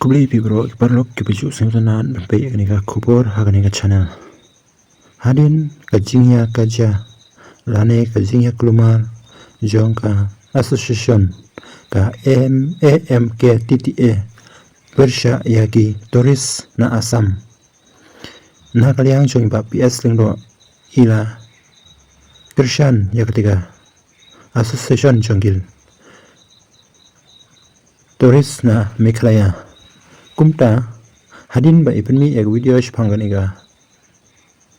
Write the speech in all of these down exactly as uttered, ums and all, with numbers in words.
Khublei phi baroh ki paralok kiba ju sngewtynnat ban peit ïa kane ka khubor ha kane ka channel. Hadien ka jingïakajia lane ka jingïakulmar jong ka association ka M-, A M K T T A pyrshah ïa ki tourist na Assam, na ka liang jong i Bah P S Lyngdoh i la kyrshan ïa kata ka association jong ki tourist na Meghalaya. Kumta, hadien ba i pynmih ïa ka video shaphang kane ka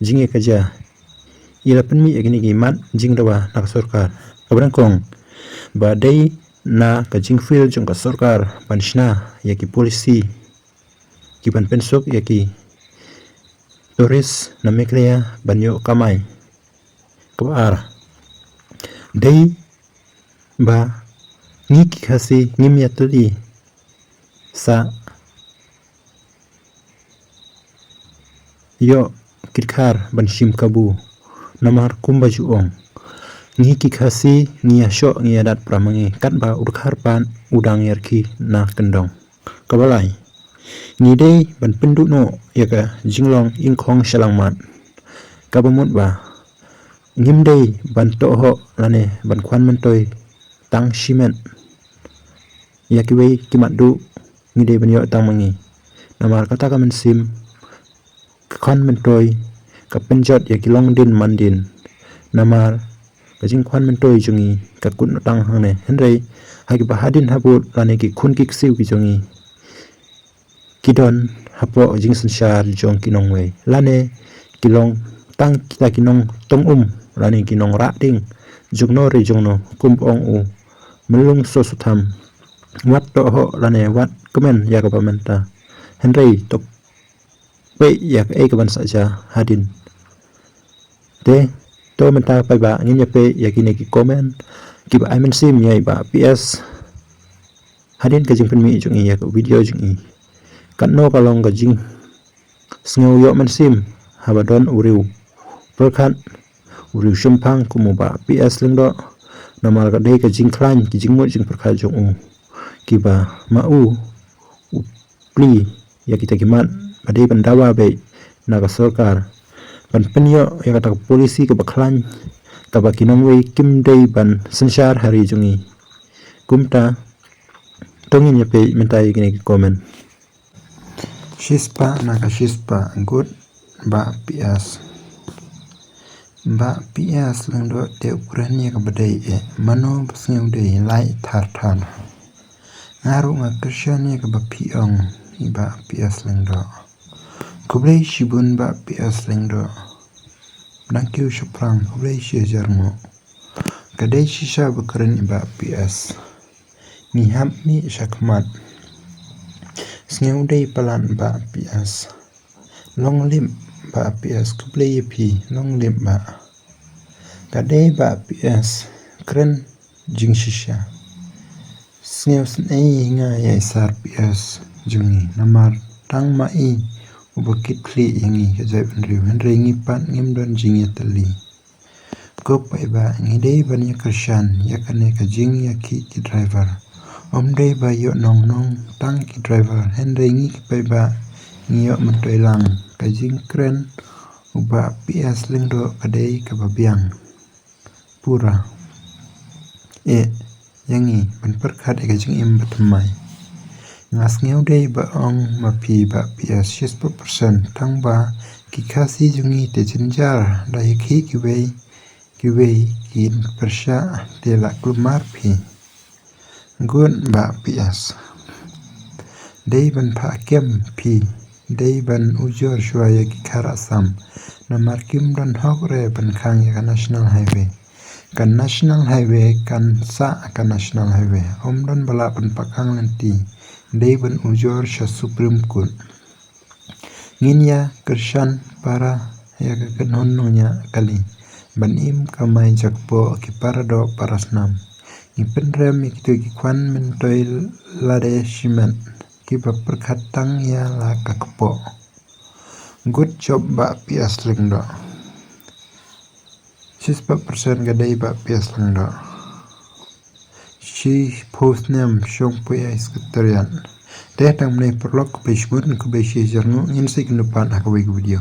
jingïakajia, i la pynmih ïa kine ki mat jingdawa na ka sorkar kaba nyngkong, ba dei na ka jingfail jong ka sorkar ban shna ïa ki policy kiban pynsuk ïa ki tourist na Meghalaya ban ïoh kamai. Kaba ar, dei ba ngi ki Khasi ngim ïatylli sa ïoh ki dkhar ban shim kabu. Namar kumba ju ong, ngi ki Khasi ngi ïashoh ngi ïadat para ma ngi, katba u dkhar pat u dang ïarkhie na kyndong. Kaba lai, ngi dei ban pynduh noh ïa ka jinglong ïingkhong shalangmat. Kaba mut ba ngim dei ban tohhoh lane ban khwan myntoi tang shimet ïa kiwei ki mat duh, ngi dei ban ïoh tang ma ngi. Namar kata ka mynsiem ka khwan myntoi ka pynjot ïa ki longdien mandien. Namar ka jingkhwan myntoi jong ngi ka kut noh tang hangne, hynrei ha kiba hadien habud lane ki khun ki ksiew ki jong ngi ki don hapoh jingsynshar jong ki nongwei lane ki long tang kita ki nongtong um lane ki nongrah ding jongno re jongno, kum ong u Myllung Soso Tham, wat tohhoh lane wat kmen ïa kaba mynta, hynrei to peit ïa kaei kaban sa jia hadien. Te to mynta paidbah ngin ïa peit ïa kine ki comment kiba ai mynsiem ïa i Bah P S hadien ka jingpynmih jong i ïa ka video jong i. Katno ka long ka jingsngew ïoh mynsiem haba don u riew pyrkhat, u riew shemphang kum u Bah P S Lyngdoh. Namar ka dei ka jingkhlaiñ ki jingmut jingpyrkhat jong u kiba ma u u plie ïa kita ki mat ba dei ban dawa beit na ka sorkar ban pynïoh ïa kata ka policy kaba khlaiñ kaba ki nongwei kim dei ban synshar ha ri jong ngi. Kumta to ngin ïa peit mynta ïa kine ki comment. Shispah na ka shispah, good Bah P S. Bah P S Lyngdoh te u kren ïa kaba dei eh, mano ba sngewdei lai thar thar. Nga ruh nga kyrshan ïa kaba phi ong i Bah P S Lyngdoh. Khublei shibun Bah P S Lyngdoh. Nang kiew shaphrang, khublei shihajar nguh. Ka dei shisha ba kren i Bah P S. Ngi hap mih shakhmat. Sngewdei palat Bah P S. Long lip Bah P S, khublei ïa phi, long lip Bah. Ka dei Bah P S kren jingshisha. Sngewsynei nga ïa i Sir P S jong ngi namar tang ma i uba kit khlieh ïa ngi ka jaitbynriew, hynrei ngi pat ngim don jingïatylli. Ko paidbah, ngi dei ban ïa kyrshan ïa kane ka jingïakhih ki driver. Ym dei ba ïoh nong nong tang ki driver, hynrei ngi ki paidbah ngi ïoh myntoi lang. Ka jingkren u Bah P S Lyngdoh ka dei kaba biang pura eh ïa ngi ban pyrkhat ïa ka jingim ba thymmai. Nga sngewdei ba ong ma phi Bah P S shispah percent, tang ba ki Khasi jong ngi te jynjar da ïakhih kiwei kiwei kin pyrshah te la kulmar phi. Good Bah P S. Dei ban phah kem phi, dei ban ujor shuwa ïa ki khar Assam. Namar kim don hok re ban khang ïa ka National Highway. Ka National Highway kan sah ka National Highway. Ym don ba lah ban pah khang lynti. Dei ban ujor sha Supreme Court. Ngin ïa kyrshan para ïa ka kynhun nongñiah kali ban im kamai jakpoh ki para doh para snam. Ngi pynrem ïa kito ki khwan myntoi lade shimet kiba pyrkhat tang ïa la ka kpoh. Good job Bah P S Lyngdoh. Shispah percent ka dei Bah P S Lyngdoh. Shi post nem shong poi ai secretariat. Te tang mynne paralok, khublei shibun, khublei shihajar nguh, ngin sa ïakynduh pat ha kawei ka video.